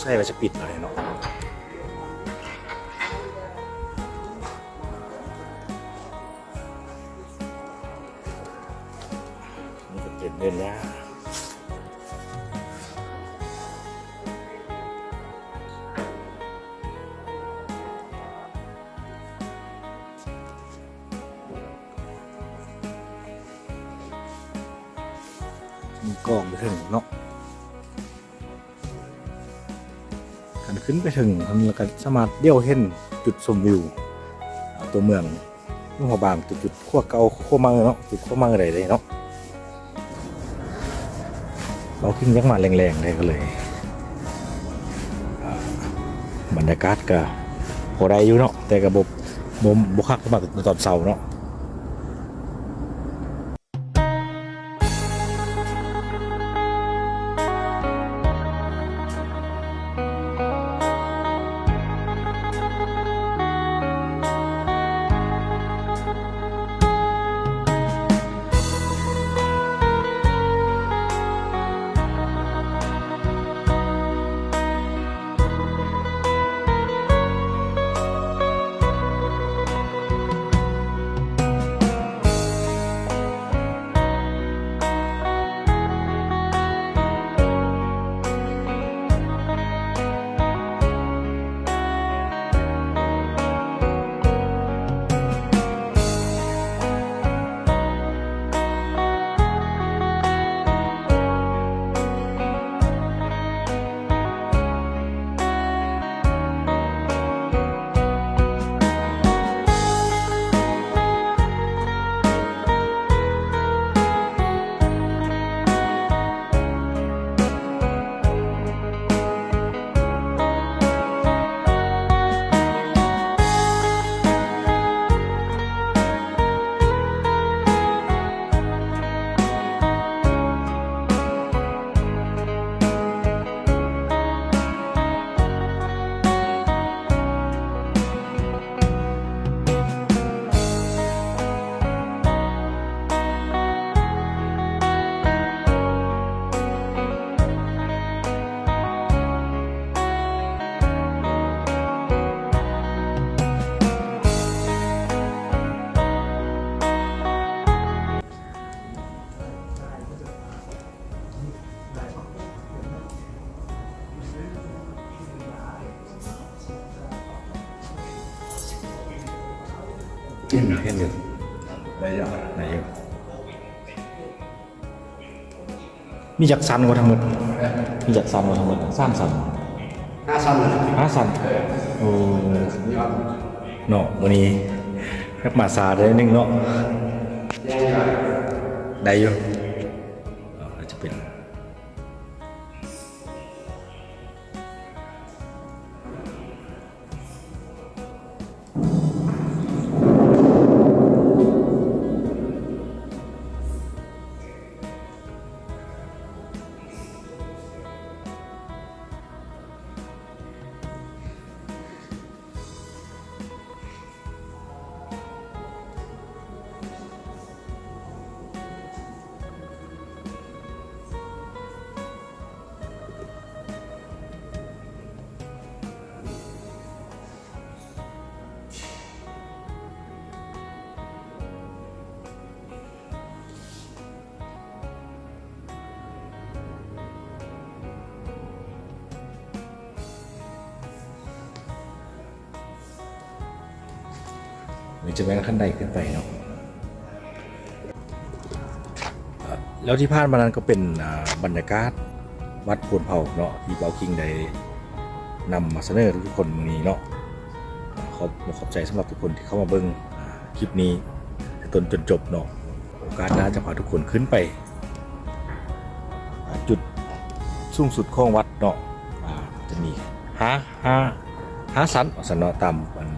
ໃສ່ວ່າຈະປິດແລ້ວເນາະ. ນີ້ກໍເຕັມເລີຍນະ. ມີກ້ອງໄປເຖິງເນາະ. ຄັນຂຶ້ນໄປເຖິງ ແລ້ວກໍສາມາດຫຼຽວເຫັນຈຸດຊົມວິວ ອ່າ ຕົວເມືອງຫຼວງພະບາງ ຈຸດ ຈຸດຂົວເກົ່າ ຂົວໃໝ່ເນາະ ຈຸດຂົວໃໝ່ໄດ້ເດ້ເນາະ. ເຮົາຂຶ້ນຢາກມາແລງໆ ໄດ້ກໍເລີຍ ອ່າ ບັນຍາກາດກໍພໍໄດ້ຢູ່ເນາະ ແຕ່ກໍບໍ່ ບໍ່ ບໍ່ຄັກ ມາຕອນເຊົ້າເນາະ. ເຫັນ ເຫັນຢູ່ ໄດ້ຢູ່ ໄດ້ຢູ່. ມີຈັກຊັ້ນກວ່າທັງໝົດ? ມີຈັກຊັ້ນກວ່າທັງໝົດ? ສາມຊັ້ນ. ຫ້າຊັ້ນ. ຫ້າຊັ້ນ. ໂອ້ ເນາະ ມື້ນີ້ແບບມາຊ້າໄດ້ໜ້ອຍໜຶ່ງເນາະ. ໄດ້ຢູ່ ອາດຈະເປັນ ນີ້ຈະແມ່ນຂັ້ນໄດຂຶ້ນໄປເນາະ. ແລ້ວທີ່ຜ່ານມານັ້ນກໍເປັນ ອ່າ ບັນຍາກາດວັດໂພນເພົາເນາະ ທີ່ບ່າວຄິງໄດ້ນຳມາສະເໜີທຸກໆຄົນມື້ນີ້ເນາະ. ຂອບ ຂອບໃຈສຳລັບທຸກຄົນທີ່ເຂົ້າມາເບິ່ງ ອ່າ ຄລິບນີ້ແຕ່ຕົ້ນຈົນຈົບເນາະ. ໂອກາດໜ້າຈະພາທຸກຄົນຂຶ້ນໄປ ອ່າ ຈຸດສູງສຸດຂອງວັດເນາະ. ອ່າ ຈະມີຫ້າ ຫ້າ ຫ້າຊັ້ນວ່າຊັ້ນເນາະ ຕາມອັນ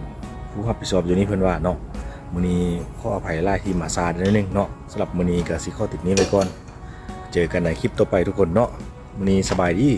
ຜູ້ຮັບຜິດຊອບຢູ່ນີ້ເພິ່ນວ່າເນາະ. ມື້ນີ້ຂໍອະໄພຫຼາຍທີ່ມາຊ້າໜ້ອຍໜຶ່ງເນາະ. ສຳລັບມື້ນີ້ກໍຊິຂໍຕິດນີ້ໄວ້ກ່ອນ. ເຈີກັນໃນຄລິບຕໍ່ໄປທຸກຄົນເນາະ. ມື້ນີ້ສະບາຍດີ.